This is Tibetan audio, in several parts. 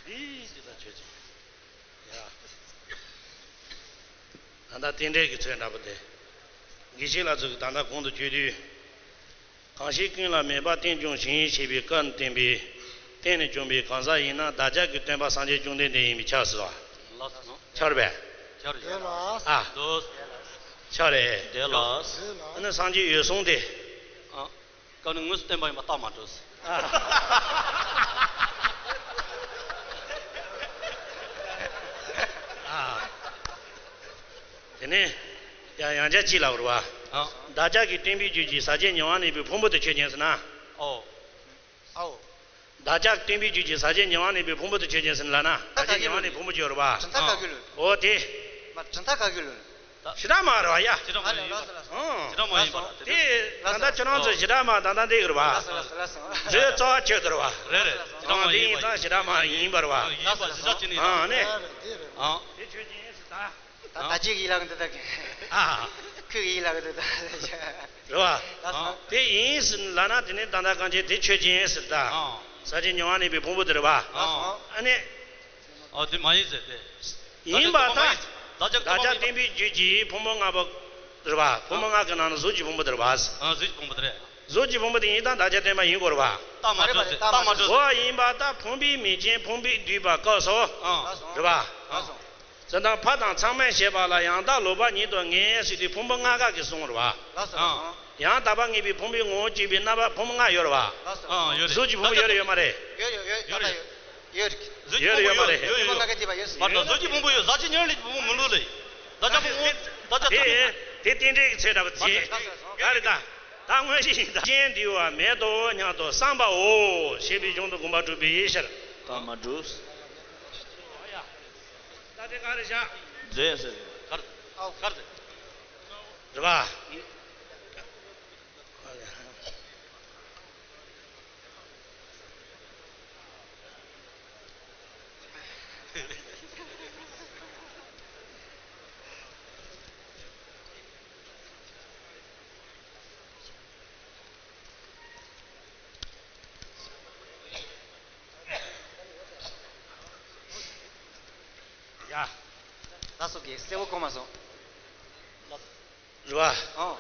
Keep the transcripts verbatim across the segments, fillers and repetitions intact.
འདི་ཅི་ལྟར་ཆོས་ཅན། ཡ། ད་ལྟ་རྟེན་འབྲེལ་གྱི་ཚོད་འདྲ་པོ་དེ། དགེ་བཤེས་ལགས་ཚོས་ད་ལྟ་གོང་དུ་བརྗོད་དུས། གང་ཞིག་ཀུན་ལ་མེད་པ་རྟེན་འབྱུང་ཞིང་ཞེས་པའི་སྐབས་བསྟན་པའི་རྟེན་ནི་བྱུང་བའི་གང་ཟག་ཡིན་ན་བདག་ཅག་གི་སྟོན་པ་སངས་རྒྱས་བཅོམ་ལྡན་འདས་ཡིན་པས་ཁྱབ་ཟེར་བ། ལགས་སོ། ཁྱབ་རེད་པས། ཁྱབ་རེད། ཨ། ལགས། ཁྱབ་རེད། དེ་ལགས། ཨ་ནི་སངས་རྒྱས་འོད་སྲུང་དེ། ཨ། སྐབས་ནི་དངོས་སུ་བསྟན་པ་ཡིན་པ་རྟགས་མ་གྲུབ་ཟེར། ཨ། དེ་ནས་ཡང་ཡང་བསྐྱར་གཅིག་ལབ་རེད་པ། ཨ། བདག་ཅག་གི་སྟོན་པའི་རྒྱུད་ཀྱི་ཟག་བཅས་ཉེ་བར་གནས་པའི་ཕུང་པོ་དེ་ཆོས་ཅན་ཟེར་ན། ཨོ། ཨོ། བདག་ཅག་སྟོན་པའི་རྒྱུད་ཀྱི་ཟག་བཅས་ཉེ་བར་གནས་པའི་ཕུང་པོ་དེ་ཆོས་ཅན་ཟེར་ན་ལབ་ན། ད་ཟག་བཅས་ཉེ་བར་གནས་ཕུང་པོ་ཆོས་རེད་པ། གྲུབ་མཐའ་ག་གི་ལུགས། ཨོ་དེ། མ་གྲུབ་མཐའ་ག་གི་ལུགས། བྱེ་བྲག་སྨྲ་རེད་པ་ཡ། བྱེ་བྲག་སྨྲ་ཡིན་པ་རེད། ཨང་། བྱེ་བྲག་སྨྲ་ཡིན་པ་རེད། དེ་ད་ལྟ་ཁྱོད་རང་ཚོ་བྱེ་བྲག་སྨྲ་ད་ལྟ་འདི་རེད་པ། ལགས་སོ་ལགས་སོ་ལགས་སོ། རེད། རྩ་བ་ཁྱོད་དེ་རེད་པ། རེད་རེད། བྱེ་བྲག་སྨྲ་ཡིན་པ་རེད། ཨང་། དེ་ཡིན་ཙང་བྱེ་བྲག་སྨྲ་ཡིན་པ་རེད་པ། ཡིན་པ་བྱེ་བྲག་ཅན་ཡིན། ཨང་ནས། ཨང་། དེ་ཆོས་ཅན་ཟེར་ད། ད་ད་ཅིག་ཡིད་ལ་གི་འདི་ད་གི། ཨ། ཁོས་གི་ཡིད་ལ་གི་འདི་ད། རེད་པ། ལགས་སོ། དེ་ཡིན་ཟེར་ལབ་ན་དེ་ནས་ད་ལྟ་གང་བྱས་དེ་ཆོས་ཅན་ཟེར་ད། ཨང་། ཟག་བཅས་ཉེ་བར་གནས་པའི་ཕུང་པོ་དེ་རེད་པ། ཨང་། ཨ་ནི། ཨ་དེ་མ་ཡིན་ཟེར་ཏེ། ཡིན་པར་ཐལ། བདག་ཅག་སྟོན་པ་མ་ཡིན། བདག་ཅག་སྟོན་པ་མ་ཡིན། སྟོན་པའི་རྒྱུད་ཀྱི་ཕུང་པོ་ལྔ་པོ་རེད་པ། ཕུང་པོ་ལྔ་གི་ནང་ནས་གཟུགས་ཀྱི་ཕུང་པོ་དེ་རེད་པ། ཨ་གཟུགས་ཀྱི་ཕུང་པོ་དེ་རེད། གཟུགས་ཀྱི་ཕུང་པོ་དེ་ཡིན་ཙང་བདག་ཅག་སྟོན་པ་ཡིན་དགོས་རེད་པ། རྟགས་མ་གྲུབ་ཟེར། རྟགས་མ་གྲུབ་ཟེར། འོ་ཡིན་པར་ཐལ། ཕུང་པོའི་མིང་ཅན་ཕུང་པོས་བསྡུས་པ་སྐབས་སུ། ཨང་། རེད་པ། ལགས་སོ། ཟེར་དང་ཕ་དང་མཚམས་མེད་ཞེས་པ་ལ་ཡང་དག་ལོག་པར་ཉིད་དུ་ངེས་ཟེར་དུས་ཕུང་པོ་ལྔ་ཀ་གི་གསུང་རེད་པ། ལགས་སོ། ཨང་། ཡང་དག་པར་ངེས་པའི་ཕུང་པོའི་ངོ་བོ་གཅིག་པའི་རྣམ་པ་ཕུང་པོ་ལྔ་ཡོད་རེད་པ། ལགས་སོ། ཨང་ཡོད་རེད། གཟུགས་ཀྱི་ཕུང་པོ་ཡོད་རེད་ཡོད་མ་རེད། ཡོད་ཡོད་ཡོད་ཡོད་རེད། ཡོད་རེད་ཡོད་མ་རེད། ཡོད་ཡོད་ཡོད། མ་ག་དེ་བ་ཡོད་སྲིད། མ་གཏོགས་གཟུགས་ཀྱི་ཕུང་པོ་ཡོད། ཟག་བཅས་ཉེ་བར་གནས་པའི་ཕུང་པོ་མི་འདུག་ལེ། ཟག་བཅས་ཕུང་པོ་ཟག་བཅས་དེ་ཐ་དེ་རྟེན་འབྲེལ་གྱི་ཚད་འདྲ་བ་ཅིག་ག་རེ་ད། ད་དངོས་གཞི་ཡིན་ད། རྐྱེན་འདུས་པ་མེད་དོ་སྙམ་དུ་བསམ་པའོ་ཞེས་པའི་གཞུང་དུ་དགོངས་པ་གྲུབ་པའི་ཕྱིར། རྟགས་མ་གྲུབ། ད་དེ་ག་རེ་བཞག་རྫས་ཟེར། གར་ཨའོ་གར་ཟེར། རེད་པ། ཡ། ད་སོགས་ཀྱི་གསལ་བོ་གོ་མ་སོང་། རེད་པ། ཨོ།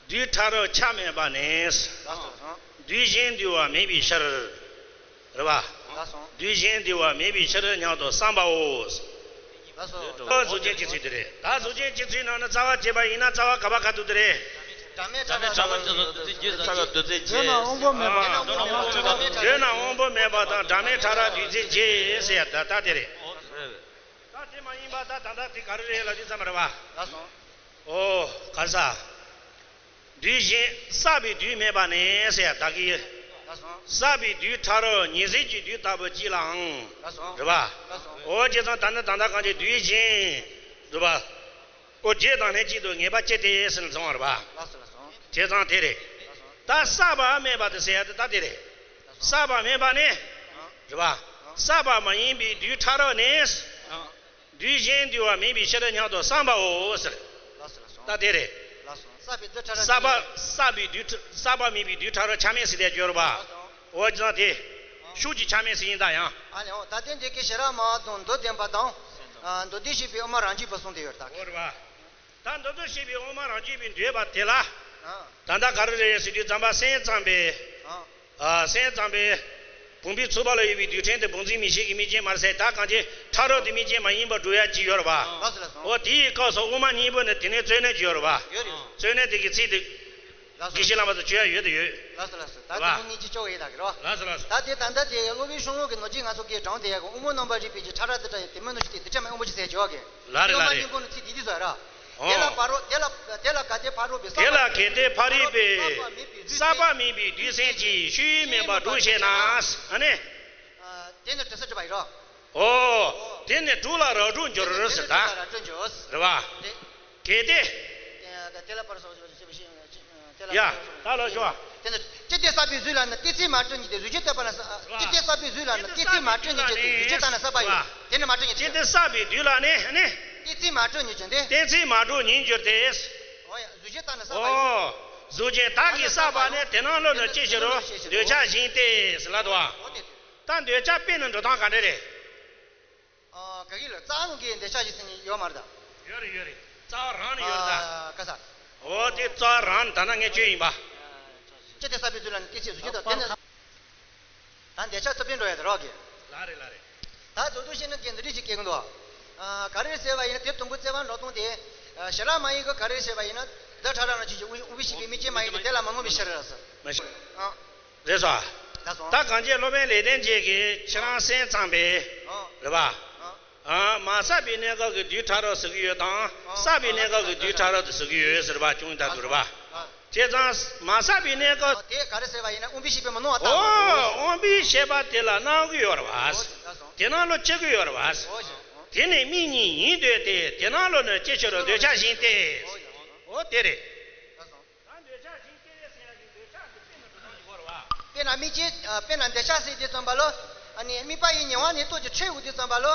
དུས་ཕྲ་རབ་ཆ་མེད་པ་ནས། ལགས་སོ། ཨོ། དུས་གཞན་འདུས་པ་མེད་པའི་ཕྱིར། རེད་པ། ལགས་སོ། དུས་གཞན་འདུས་པ་མེད་པའི་ཕྱིར་སྙམ་དུ་བསམ་པའོ། ལགས་སོ། ད་གཟུགས་ཅན་གྱི་ཚིག་དེ་རེད། ད་གཟུགས་ཅན་གྱི་ཚིག་ནང་ནས་རྩ་བ་བྱས་པ་ཡིན་ན་རྩ་བ་ག་པ་ག་དུས་དེ་རེད། སྒྲ་མེད་ཕྲ་རབ་སྒྲ་མེད་ཕྲ་རབ་དུས་ཚིགས་བརྗོད་ཟེར། དུས་ཚིགས་བརྗོད་ན་དབང་པོ་མེད་པ་དང་། སྒྲ་མེད་ཕྲ་རབ་དུས་ཚིགས་བརྗོད་ཟེར། དུས་ན་དབང་པོ་མེད་པ་དང་སྒྲ་མེད་ཕྲ་རབ་དུས་ཚིགས་བརྗོད་ཟེར་ཡ་ད་ད་དེ་རེད། ཨོ་དེ་རེད། ད་དེ་མ་ཡིན་པ་ད་ད་ལྟ་དེ་ག་རེ་རེད་ལབ་དུས་ཙམ་པ་རེད་པ། ལགས་སོ། ཨོ་ག་རེ་ཟ། དུས་གཞན་བསགས་པའི་དུས་མེད་པ་ནས་ཟེར་ཡ་ད་གི། ལགས་སོ། བསགས་པའི་དུས་ཕྲ་རབ་ཉི་ཟེར་གྱི་དུས་ལྟ་བུ་གཅིག་ལའང་། ལགས་སོ། རེད་པ། ལགས་སོ། ཨོ་བྱས་ཙང་ད་ནི་ད་ལྟ་གང་ཅི་དུས་གཞན། རེད་པ། ཨོ་བརྗོད་དང་ལྷན་ཅིག་ཏུ་ངེས་པ་ཅི་སྟེ་ཟེར་ནས་སོང་བ་རེད་པ། ལགས་སོ་ལགས་སོ། བྱས་ཙང་དེ་རེད། ལགས་སོ། ད་བསགས་པ་མེད་པ་དེ་ཟེར་ཡ་དེ་ད་དེ་རེད། བསགས་པ་མེད་པ་ནི། རེད་པ། བསགས་པ་མ་ཡིན་པའི་དུས་ཕྲ་རབ་ནས། དུས་གཞན་འདུས་པ་མེད་པའི་ཕྱིར་སྙམ་དུ་བསམ་པའོ་ཟེར། ལགས་སོ་ལགས་སོ། ད་དེ་རེད། ལགས་སོ། བསགས་པའི་དུས་ཕྲ་རབ། བསགས་པ་བསགས་པའི་དུས་ཕྲ་བསགས་པ་མེད་པའི་དུས་ཕྲ་རབ་ཆ་མེད་ཟེར་དེ་སྦྱོར་བ། ལགས་སོ། འོ་ཅང་དེ། ཤུགས་ཀྱིས་ཆ་མེད་ཟེར་ཡིན་ད་ཡང་། ཨ་ནི་འོ་ད་དེ་འདི་སྐད་ཞེ་དྲག་མ་དང་མདོ་བདེན་པ་དང་། ཨ་མདོ་སྡེ་བཤད་པའི་དབུ་མ་རང་རྒྱུད་པ་གསུངས་ཏེ་ཡོད་ད། འོ་རེད་པ། ད་མདོ་སྡེ་བཤད་པའི་དབུ་མ་རང་རྒྱུད་པའི་འདོད་པ་དེ་ལ། ཨ། ད་ལྟ་ག་རེ་རེད་ཟེར་དུས་ཙམ་པ་སེམས་ཙམ་པས། ཨ། ཨ་སེམས་ཙམ་པས། བུམ་པའི་ཚོགས་པ་ལ་ཡོད་པའི་རྡུལ་ཕྲན་དེ་བུམ་འཛིན་མིག་ཤེས་ཀྱི་དམིགས་རྐྱེན་མ་ཟད་ད་གང་ཅི་ཕྲ་རབ་དེ་དམིགས་རྐྱེན་མ་ཡིན་པར་སྒྲུབ་ཡ་ཅིག་ཡོད་རེད་པ། ལགས་སོ་ལགས་སོ། འོ་དེའི་སྐབས་སུ་དབུ་མ་གཉིས་པོ་ནི་དེ་ནས་རྩོད་གླེང་ཅིག་ཡོད་རེད་པ། ཡོད་རེད། རྩོད་གླེང་དེ་གི་ཚིག་དེ། ལགས་སོ། དགེ་བཤེས་བླ་མ་ཚོ་བྱོས་ཡ་ཡོད་དེ་ཡོད། ལགས་སོ་ལགས་སོ། ད་དེ་མོ་ངེད་ཀྱིས་ལྕོགས་ཡོད་ད་གི་རོ། ལགས་སོ་ལགས་སོ། ད་དེ་ད་ལྟ་དེ་སློབ་དཔོན་ཤོང་ལོ་གི་ནོར་རྒྱས་ང་ཚོ་གིས་དྲངས་དེ་ཡ་གི་དབུ་མ་རྣམ་པར་རིག་པའི་གི་ཕྲ་རགས་དེ་འདྲ་ཡི་དེ་མོ་ནོར་ཞིག་དེ་དེ་འདྲ་མ་དབུ་མ་ཅིག་ཟེར་ཡ་ཅོག་གི། ལ་རེ་ལ་རེ། སློབ་མ་གཉིས་པོ་ནི་ཚིག་དེ་དེ་ཟེར་ར། ཨོ། དེ་ལ་ཕ་རོལ་དེ་ལ་དེ་ལ་གལ་ཏེ་ཕ་རོལ་པའི་བསགས་པ། དེ་ལ་གལ་ཏེ་ཕ་རོལ་པའི་བསགས་པ་མེད་པའི་དུས་སེམས་ཀྱིས་ཤེས་ཡོན་མེད་པར་སྒྲུབ་ཤེས་ན། ཨ་ནི། དེ་ནི་དྲི་ཟ་དྲི་བ་ཡིན་རོ། ཨོ། དེ་ནི་དྲུག་ལ་རབ་བསྒྲུབ་འགྱུར་ཟེར་ད། རེད་པ། གལ་ཏེ། དེ་ལ་ཕར་སོགས་ཞེས་པ་ཞེས་པ་ཞེས་པ་ཡ། ད་ལོ་ཞོ། དེ་ནི་ཅི་སྟེ་བསགས་པའི་གཟུགས་ལ་ནི་གཏན་ཚིགས་མ་གྲུབ་ཉིད་དེ་གཟུགས་ཅན་བསྟོད་པ་ལ་ས། ཅི་སྟེ་བསགས་པའི་གཟུགས་ལ་ནི་གཏན་ཚིགས་མ་གྲུབ་ཉིད་ཅན་དེ་གཟུགས་ཅན་བཏང་ནས་བསགས་པ་ཡོད། དེ་ནི་མ་གྲུབ་ཉིད་ཅན་དེ། ཅི་སྟེ་བསགས་པའི་དུས་ལ་ནི་ནི། གཏན་ཚིགས་མ་གྲུབ་ཉིད་ཅན་དེ། གཏན་ཚིགས་མ་གྲུབ་ཉིད་འགྱུར་ཏེ། འོ་ཡ་གཟུགས་ཅན་བཏང་ནས་བསགས་པ་ཡོད། འོ། གཟུགས་ཅན་བདག་གིས་བསགས་པ་ནི་དེ་རྣམས་ལུ་ནི་ཅི་ཕྱིར་རོ། འདོད་ཆགས་ཞེན་ཏེ་ཟེར་ལ་དོ། འོ་དེ། ད་འདོད་ཆགས་སྤེལ་ནས་འགྲོ་སྟངས་ག་འདྲ་རེད། ཨ། ག་གི་ལ་རྩ་བ་གི་འདོད་ཆགས་ཞིག་ཟེར་ནི་ཡོད་མ་རེད་ད། ཡོད་རེད་ཡོད་རེད། རྩ་བ་རང་ནས་ཡོད་རེད་ད། ཨ། ག་ས། འོ་དེ་རྩ་བ་རང་ནས་ད་ན་ངས་ཆོས་ཡིན་པ། ཅི་སྟེ་ས་པའི་ཚུལ་ལ་ནི་སྐད་ཅིག་གཟུགས་ཅི་དང་དེ་ནི། ད་འདོད་ཆགས་ཚུར་སྤེལ་འགྲོ་ཡ་དེ་རོགས་གི། ལགས་རེད་ལགས་རེད། ད་མདོར་བསྡུས་བཤད་ན་གི་འདི་འདྲ་ཞིག་སྐྱེ་གི་འདུག་ཨ། ག་རེ་ཟེར་བ་ཡིན་ན་དེ་དུམ་བུ་བརྩེགས་པ་འགྲོ་སྟངས་དེ། ཞེ་དྲག་མ་ཡིན་གི། ག་རེ་ཟེར་བ་ཡིན་ན་དེ་ཕྲ་རགས་ན་ཆོས་ཅན། དབུ་མའི་ཤེས་པས་མིག་ཅན་མ་ཡིན་ཏེ། དེ་ལ་མ་མངོན་པའི་ཕྱིར་རོ་ཟེར། མ་གཞི། ཨ། རེད་སོ། ད་གང་ཅི་སློབ་དཔོན་ལེགས་ལྡན་འབྱེད་ཀྱིས་ཁྱེད་རང་སེམས་ཙམ་པས། ཨ། རེད་པ། ཨ། ཨ། མ་བསགས་པའི་གནས་སྐབས་ཀྱི་དུས་ཕྲ་རགས་ཟེར་གྱི་ཡོད་དང་། ཨ། བསགས་པའི་གནས་སྐབས་ཀྱི་དུས་ཕྲ་རགས་དེ་ཟེར་གྱི་ཡོད་ཟེར་བ་ཅུང་ཐ་དུ་རེད་པ། ཨ། བྱས་ཙང་མ་བསགས་པའི་གནས་སྐབས། དེ་ག་རེ་ཟེར་བ་ཡིན་ན་དབུ་མའི་ཤེས་པས་མི་སྣང་བ་ལྟ་བུ། འོ། དབུ་མའི་ཤེས་པ་དེ་ལ་སྣང་གི་ཡོད་རེད་པ། འོ་ཞེས་ད་སོང་། དེ་སྣང་ལོ་སྐྱེ་གི་ཡོད་རེད་པ། འོ་ཞེས། དེ་ནི་དམིགས་གཉིས་ཡིན་འདོད་དེ། དེ་སྣང་ལོ་ནི་སྐྱེ་ཕྱིར་འདོད་ཆགས་བཞིན་ཏེ། འོ་ཞེས་ད་སོང་། འོ་དེ་རེད། ད་སོང་། ད་འདོད་ཆགས་བཞིན་ཏེ་ཟེར་ཡ་གི་འདོད་ཆགས་ཀྱི་སྤེལ་ནས་འགྲོ་སྟངས་ཀྱི་སྐོར་རེད་པ། དཔེར་ན་དམིགས་བཅས། ཨ། དཔེར་ན་འདོད་ཆགས་ཟེར་དུས་ཙམ་པ་ལ། ཨ་ནི་དམིགས་པ་ཡིས་ཉེ་བར་གནས་སྟངས་ཀྱི་ཕྲད་དགོས་དུས་ཙམ་པ་ལ།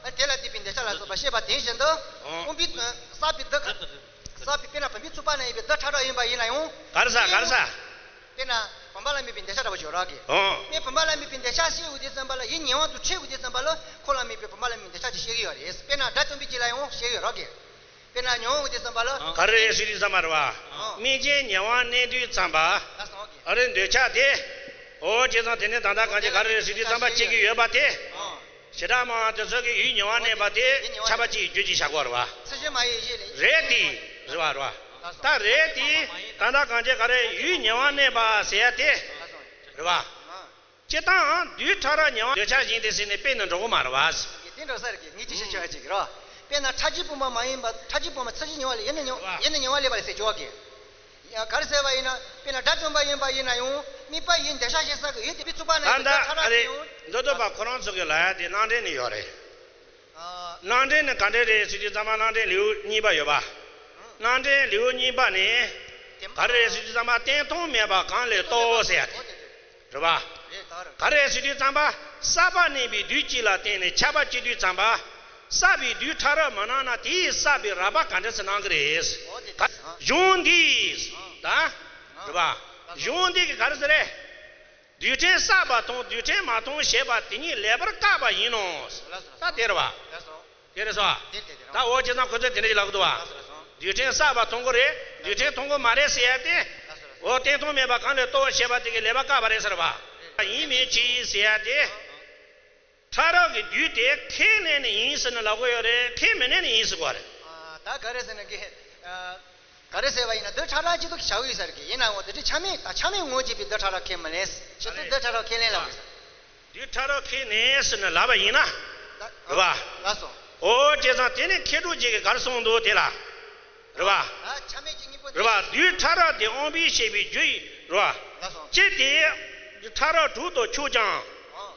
ཨ། དེ་ལ་བརྟེན་པའི་འདོད་ཆགས་ལ་སོགས་པ་བཤད་པ་དེ་བཞིན་དུ། ཨོ། དབུ་མའི་བསགས་པའི་དུས། བསགས་པའི་དཔེར་ན་བུམ་པའི་ཚུགས་པ་ན་ཡོད་པའི་དུས་ཕྲ་རགས་ཡིན་པ་ཡིན་ན་ཡང་། ག་རེ་ཟ། ག་རེ་ཟ། དཔེར་ན་བུམ་པ་ལ་དམིགས་པའི་འདོད་ཆགས་འདྲ་པོ་ཞིག་ཡོད་རེད་གི། ཨོ། ངས་བུམ་པ་ལ་དམིགས་པའི་འདོད་ཆགས་བཤད་དགོས་དུས་ཙམ་པ་ལ། ཡིད་ཉེ་བར་དུ་ཕྲད་དགོས་དུས་ཙམ་པ་ལ་ཁོ་ལ་དམིགས་པའི་བུམ་པ་ལ་དམིགས་པའི་འདོད་ཆགས་ཅིག་བཤད་ཀྱི་ཡོད་རེད། དཔེར་ན་དགྲ་བཅོམ་པའི་རྒྱུད་ལ་ཡང་བཤད་ཀྱི་ཡོད་རེད་གི། དཔེར་ན་ཉོན་དགོས་དུས་ཙམ་པ་ལ། ག་རེ་རེད་ཟེར་དུས་ཙམ་པ་རེད་པ། ཨོ། དམིགས་རྐྱེན་ཉེ་བར་གནས་དུས་ཙམ་པ། ད་སོང་གི། ཨ་རེ་འདོད་ཆགས་དེ། འོ། བྱས་ཙང་དེ་ནི་ད་ལྟ་གང་ཅི་ག་རེ་རེད་ཟེར་དུས་ཙམ་པ་སྐྱེ་གི་ཡོད་པ་དེ། ཨོ། ཞེ་དྲག་མང་བ་དེ་ཚོ་གི་ཡིད་ཉེ་བར་གནས་པ་དེ་ཁྱབ་པ་གཅིག་གི་རྒྱུ་གཅིག་བཞག་དགོས་རེད་པ། ཚིག་བཞི་མ་ཡིན་གཞི་ལས། རེད་དེ། རེད་པ། རེད་པ། ད་རེད་དེ། ད་ལྟ་གང་ཅི་ག་རེ་ཡིད་ཉེ་བར་གནས་པ་ཟེར་ཡ་དེ། རེད་པ། སྤྱིར་བཏང་དུས་ཕྲ་རགས་ཉེ་བར་འདོད་ཆགས་བཞིན་ཏེ་ཟེར་ནས་སྤེལ་ནས་འགྲོ་གི་མ་རེད་པ། དེ་འདྲ་ས་རེད་གི། ངས་ཅི་ཞིག་བྱ་བ་ཅིག་རེད། དཔེར་ན་ཕྲ་རྒྱས་བུམ་པ་མ་ཡིན་པ། ཕྲ་རྒྱས་བུམ་པ་ཚིག་བཞི་ཉེ་བར་ལས། ཡིད་ནི་ཉེ། ཡིད་ནི་ཉེ་བར་ལས་པ་ལ་ཟེར་གྱི་ཡོད་གི། ཡང་ག་རེ་ཟེར་བ་ཡིན་ན། དཔེར་ན་དགྲ་བཅོམ་པ་ཡིན་པ་ཡིན་ན་ཡང་དམིགས་པ་ཡིས་འདོད་ཆགས་ཞེས་བསགས་ཀྱི་ཡོད་དེ། དེ་ཚུགས་པ་ན་ད་ཡོད་ལྟ། ཕྲ་རགས་ཨ་རེ། ཡིན་ཡང་། མདོ་སྡོད་པ་ཁོ་རང་ཚོ་གི་ལབ་ཡ་དེ་སྣང་འདྲེན་ནས་ཡོད་རེད། ཨ། སྣང་འདྲེན་ནི་ག་འདྲ་རེད་ཟེར་དུས་ཙམ་པ། སྣང་འདྲེན་ལེའུ་གཉིས་པ་ཡོད་པ། སྣང་འདྲེན་ལེའུ་གཉིས་པ་ནས་ག་རེ་རེད་ཟེར་དུས་ཙམ་པ། བརྟེན་མཐོང་མེད་པ་གང་ལས་རྟོགས་ཟེར་ཡ་དེ་རེད་པ། ག་རེ་རེད་ཟེར་དུས་ཙམ་པ། བསགས་པ་གནས་པའི་དུས་གཅིག་ལ་བརྟེན་ནས་ཁྱབ་པ་སྐྱེ་དུས་ཙམ་པ། བསགས་པའི་དུས་ཕྲ་རགས་མི་སྣང་ན་དེ་ཡིས་བསགས་པའི་རགས་པ་ག་འདྲ་སེ་སྣང་གི་རེད། གཞུང་འདིས་ད། རེད་པ། གཞུང་འདི་གིས་ག་རེ་ཟེར་རེད། རྡུལ་ཕྲན་བསགས་པ་མཐོང་། རྡུལ་ཕྲན་མ་མཐོང་ཞེས་པ་དེ་ཉིད་ལེགས་པར་བཀག་པ་ཡིན་ནོ། ད་དེ་རེད་པ། དེ་རེད་སོ། ད་འོ་བྱས་ཙང་ཁོ་ཚོས་དེ་འདྲ་ཞིག་ལབ་ཀྱི་འདུག་པ། རྡུལ་ཕྲན་བསགས་པ་མཐོང་གི་རེད། རྡུལ་ཕྲན་མཐོང་གི་མ་རེད་ཟེར་ཡ་དེ། འོ་བརྟེན་མཐོང་མེད་པ་གང་ལས་རྟོགས་ཞེས་པ་དེ་གིས་ལེགས་པར་བཀག་པ་རེད་ཟེར་བ། ཡིན་མིན་ཅི་ཟེར་ཡ་དེ། ཕྲ་རགས་ཀྱི་རྒྱུ་དེ་ཁས་ལེན་ནི་ཡིན་ཟེར་ནས་ལབ་ཀྱི་ཡོད་རེད། ཁས་མི་ལེན་ནི་ཡིན་ཟེར་གྱི་ཡོད་རེད། ད་ག་རེ་ཟེར་ན་གི། ག་རེ་ཟེར་བ་ཡིན་ན་དུས་ཕྲ་རགས་གཅིག་ཏུ་བྱ་བའི་ས་རེད་གི། ཡིན་ནའང་དུས་ཕྲན་ཆ་མེད་དང་ཆ་མེད་ངོ་བྱེད་པའི་དུས་ཕྲ་རགས་ཁས་མི་ལེན། ཕྱི་དུས་དུས་ཕྲ་རགས་ཁས་ལེན་ལབ་དགོས་ས། དུས་ཕྲ་རགས་ཁས་ལེན་ཟེར་ནས་ལབ་པ་ཡིན་ན། རེད་པ། ལགས་སོ། འོ་བྱས་ཙང་དེ་ནི་མཁས་གྲུབ་རྗེ་གིས་ག་རེ་གསུངས་འདུག་དེ་ལ། རེད་པ། ད་ཆ་མེད་ཀྱི་གཉིས་པོ་རེད་པ། དུས་ཕྲ་རགས་དེ་དབང་པོའི་ཤེས་པའི་རྒྱུ་ཡིན། རེད་པ། ལགས་སོ། ཅི་སྟེ། ཕྲ་རགས་དྲུག་ཏུ་ཆོད་ཀྱང་།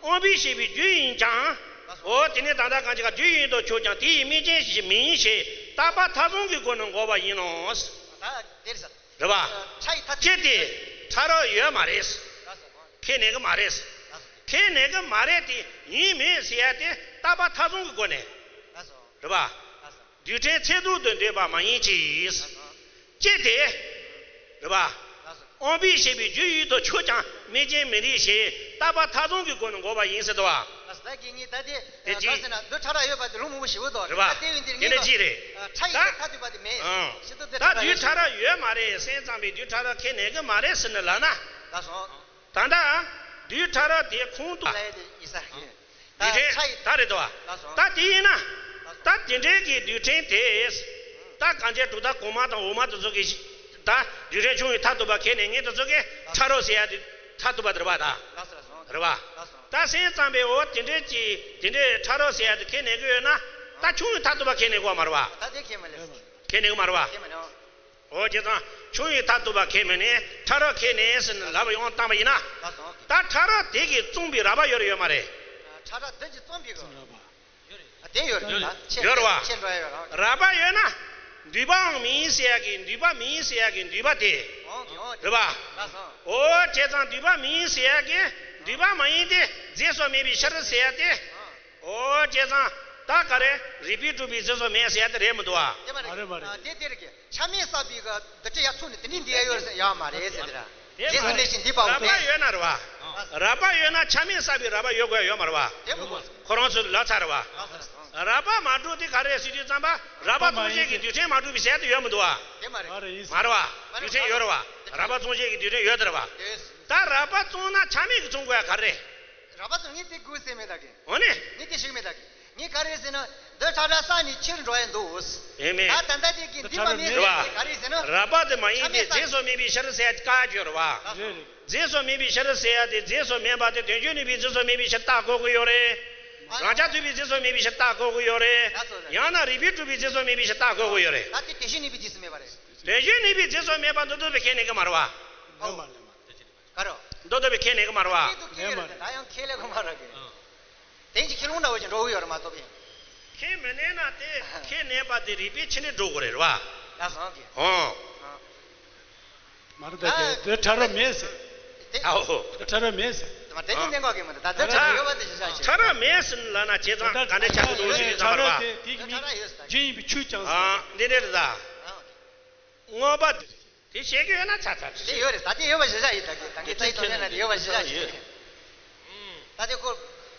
ཨོ། དབང་པོའི་ཤེས་པའི་རྒྱུ་ཡིན་ཀྱང་། ལགས་སོ། འོ་དེ་ནི་ད་ལྟ་གང་ཅི་ག་རྒྱུ་ཡིན་དུ་ཆོད་ཀྱང་དེ་ཡི་དམིགས་རྐྱེན་ཞིག་མིན་ཞེས་རྟག་པ་མཐའ་བཟུང་གི་སྒོ་ནས་འགོག་པ་ཡིན་ནོ། ད་དེར་ས། རེད་པ། ཕྲ་ཡི་མཐའ། ཅི་སྟེ། ཕྲ་རགས་ཡོད་མ་རེད། ལགས་སོ། ཁས་ལེན་གྱི་མ་རེད། ལགས་སོ། ཁས་ལེན་གྱི་མ་རེད་དེ། ཡིན་མིན་ཟེར་ཡ་དེ་རྟག་པ་མཐའ་བཟུང་གི་སྒོ་ནས། ལགས་སོ། རེད་པ། ལགས་སོ། རྡུལ་ཕྲན་ཚད་ཐུབ་ཏུ་འདོད་པ་མ་ཡིན་གྱི། ལགས་སོ། ཅི་སྟེ། རེད་པ། ལགས་སོ། དབང་པོའི་ཤེས་པའི་རྒྱུ་ཡིན་དུ་ཆོད་ཀྱང་དམིགས་རྐྱེན་མི་རིགས་ཞེས་རྟག་པ་མཐའ་བཟུང་གི་སྒོ་ནས་འགོག་པ་ཡིན་ཟེར་དོ། ལགས་སོ། ད་གི་ངས་ད་དེ། དེ་ག་ཅི། ཟེར་ན་དུས་ཕྲ་རགས་ཡོད་པ་དེ་ལུང་མང་པོ་ཞིག་འདུག་རེད་པ། ད་དེ་བས་འདིར་ངས་ཅི་རེད། ཕྲ་ཡི་ད་མཐའ་ཐུག་པ་དེ་མེད། ཨང་། ཕྱི་དུས་དུས་ད་ཕྲ་རགས་དུས་ཡོད་ཕྲ་རགས་ཡོད་མ་རེད། སེམས་ཙམ་པས་དུས་ཕྲ་རགས་ཁས་ལེན་གྱི་མ་རེད་ཟེར་ནས་ལབ་ན། ལགས་སོ། ད་ལྟ་དུས་ཕྲ་རགས་དེ་ཁོང་དུ་ལ་ཡ་དེ་ཡིན་ས་རེད། ད་རྡུལ་ཕྲན་ཕྲ་ཡི་ད་རེད་དོ། ལགས་སོ། ད་དེ་ཡིན་ན། ད་དེ་འདྲའི་གི་རྡུལ་ཕྲན་དེ། ད་གང་བྱས་གྲུབ་མཐའ་གོང་མ་དང་འོག་མ་དེ་ཚོ་གི། ད་རྡུལ་ཕྲན་ཆུང་བའི་མཐར་ཐུག་པ་ཁས་ལེན་མཁན་དེ་ཚོ་གིས་ཕྲ་རགས་ཟེར་ཡ་དེ་མཐར་ཐུག་པ་དེ་རེད་པ་ད། ལགས་སོ་ལགས་སོ། རེད་པ། ལགས་སོ། ད་སེམས་ཙམ་པས་འོ་དེ་འདྲའི་གི་དེ་འདྲའི་ཕྲ་རགས་ཟེར་ཡ་དེ་ཁས་ལེན་གི་ཡོད་ན། ད་ཆུང་བའི་མཐར་ཐུག་པ་ཁས་ལེན་དགོས་མ་རེད་པ། ད་དེ་ཁས་མི་ལེན། ཁས་ལེན་གི་མ་རེད་པ། ཁས་མི་ལེན། འོ་བྱས་ཙང་ཆུང་བའི་མཐར་ཐུག་པ་ཁས་མི་ལེན། ཕྲ་རགས་ཁས་ལེན་ཟེར་ནས་ལབ་པ་ཡང་བཏང་པ་ཡིན་ན། ལགས་སོ། ད་ཕྲ་རགས་དེ་གིས་གཙང་པའི་རགས་པ་ཡོད་རེད་ཡོད་མ་རེད། ཕྲ་རགས་དེ་གིས་གཙང་པའི་གི། ཨ། དེ་ཡོད་རེད་ད། ཡོད་རེད་པ། ཆེ་འགྲོ་ཡ་ཡོད་རེད། རགས་པ་ཡོད་ན། འདུས་པའང་མིན་ཟེར་ཡ་གི་འདུས་པ་མིན་ཟེར་ཡ་གི་འདུས་པ་དེ། ཨོ་ཨོ། རེད་པ། ལགས་སོ། འོ་བྱས་ཙང་འདུས་པ་མིན་ཟེར་ཡ་གི་འདུས་པ་མ་ཡིན་ཏེ་རྫས་སུ་མེད་པའི་ཕྱིར་ཟེར་ཡ་དེ། ཨོ། འོ་བྱས་ཙང་ད་ག་རེ་རིགས་པས་གྲུབ་པའི་རྫས་སུ་མེད་ཟེར་ཡ་དེ་རེད་མི་འདུག་པ། དེ་མ་རེད། མ་རེད་མ་རེད། ཨ། དེ་དེ་རེད་གི། ཆ་མེད་བསགས་པའི་གི་འདུ་བྱེད་ཡར་ཚུགས་ནས་དེ་འདྲའི་འདི་ཡ་ཡོད་ཟེར་ཡ་མ་རེད་ཟེར་དེ་ར། རྫས་སུ་མེད་ཅིང་འདུས་པའང་མེད། རགས་པ་ཡོད་ན་རེད་པ། རགས་པ་ཡོད་ན་ཆ་མེད་བསགས་པའི་རགས་པ་ཡོད་དགོས་ཡོད་མ་རེད་བ། དེ་མ་རེད། ཁོ་རང་ཚོ་ལབ་ཚར་བ། ལགས་སོ། རགས་པ་མ་གྲུབ་དེ་ག་རེ་ཟེར་དུས་ཙམ་པ་རགས་པ་མཚུངས་བྱེད་ཀྱི་རྡུལ་ཕྲན་མ་གྲུབ་པའི་ཟེར་ཡ་དེ་ཡོད་མི་འདུག་བ། དེ་མ་རེད། མ་རེད་བ། རྡུལ་ཕྲན་ཡོད་རེད་བ། རགས་པ་མཚུངས་བྱེད་ཀྱི་རྡུལ་ཕྲན་ཡོད་དེ་རེད་བ། ཡོད། ད་རགས་པ་མཚུངས་ན་ཆ་མེད་ཀྱི་མཚུངས་དགོས་ཡ་ག་རེ། རགས་པ་མཚུངས་ངས་དེ་དགོས་ཟེར་མེད་ད་གི། འོ་ནི། ངས་དེ་ཞིག་མེད་ད་གི། ངས་ག་རེ་ཟེར་ན། རྡུལ་ཕྲ་རབ་བསགས་ནས་ཕྱིར་འགྲོ་ཡ་འདུག་ཨེ་མེད། ད་ད་ལྟ་དེ་གི་འདི་མ་མེད་རེད་བ། ག་རེ་ཟེར་ན། རགས་པ་དེ་མ་ཡིན་ཏེ་རྗེས་སུ་སྨིན་པའི་ཕྱིར་ཟེར་ཡ་དེ་བཀག་ཡ་ཡོད་རེད་བ། རེད་རེད། རྗེས་སུ་སྨིན་པའི་ཕྱིར་ཟེར་ཡ་དེ་རྗེས་སུ་སྨིན་པ་དེ་དོན་བྱེད་ནུས་པའི་རྗེས་སུ་སྨིན་པའི་ཕྱིར་བཏགས་དགོས་ཀྱི་ཡོད་རེད། རང་རྐྱ་ཐུབ་པའི་རྗེས་སུ་སྨིན་པའི་ཕྱིར་བཏགས་དགོས་ཀྱི་ཡོད་རེད། ཡང་ན་རིགས་པས་གྲུབ་པའི་རྗེས་སུ་སྨིན་པའི་ཕྱིར་བཏགས་དགོས་ཀྱི་ཡོད་རེད། ད་དེ་དོན་བྱེད་ནུས་པའི་རྗེས་སུ་སྨིན་པ་རེད། དོན་བྱེད་ནུས་པའི་རྗེས་སུ་སྨིན་པ་འདི་ལྟ་བུའི་ཁས་ལེན་གྱི་མ་རེད་བ། ལེན་མ་ལེན་མ། ག་རེ། འདི་ལྟ་བུའི་ཁས་ལེན་གྱི་མ་རེད་བ། ཁས་ལེན་གྱི་མ་རེད། ད་ཡང་ཁས་ལེན་གྱི་མ་རེད་གི། དེ་ཅི་ཁས་ལེན་འདྲ་བོ་ཅིག་འགྲོ་གི་ཡོད་རེད་མ་གཏོགས་ཡིན། ཁས་མི་ལེན་ན་དེ་ཁས་ལེན་པ་དེ་རིགས་པས་ཕྱི་ནས་འགྲོ་དགོས་རེད་བ། ལགས་སོ་གི། ཧོ། མ་རེད་ད་དེ་དེ་ཕྲ་རབ་མེད་ཟེར། དེ་ཨའོ། དེ་ཕྲ་རབ་མེད་ཟེར། མ་དེ་ཅི་གནས་འགོག་གི་མི་འདུག་ད་དེ་ཕྲ་རབ་ཡོད་པ་དེ་ཞིག་བྱ་ཕྲ་རབ་མེད་ཟེར་ལབ་ན་བྱས་ཙང་ག་འདྲ་ཆགས་ཀྱི་འདུག་ཟེར་གྱི་ཙམ་པ་རེད་བ། དེ་ཕྲ་རབ་ཡོད་ཟེར། རྒྱུ་ཡིན་པའི་ཆོས་ཀྱང་ཟེར། ཨ་འདི་འདྲ་རེད་ད། མངོན་པ། དེ་བཤད་ཀྱི་ཡོད་ན་ཚར་ཚར། དེ་ཡོད་རེད། ད་དེ་ཡོད་པ་ཞིག་བཞག་ཡིན། ད་གི་ད་གི་རྩ་ཡི་དོན་ལ་ཡོད་པ་ཞིག་བཞག་ཡིན། ད་དེ་ཁོ་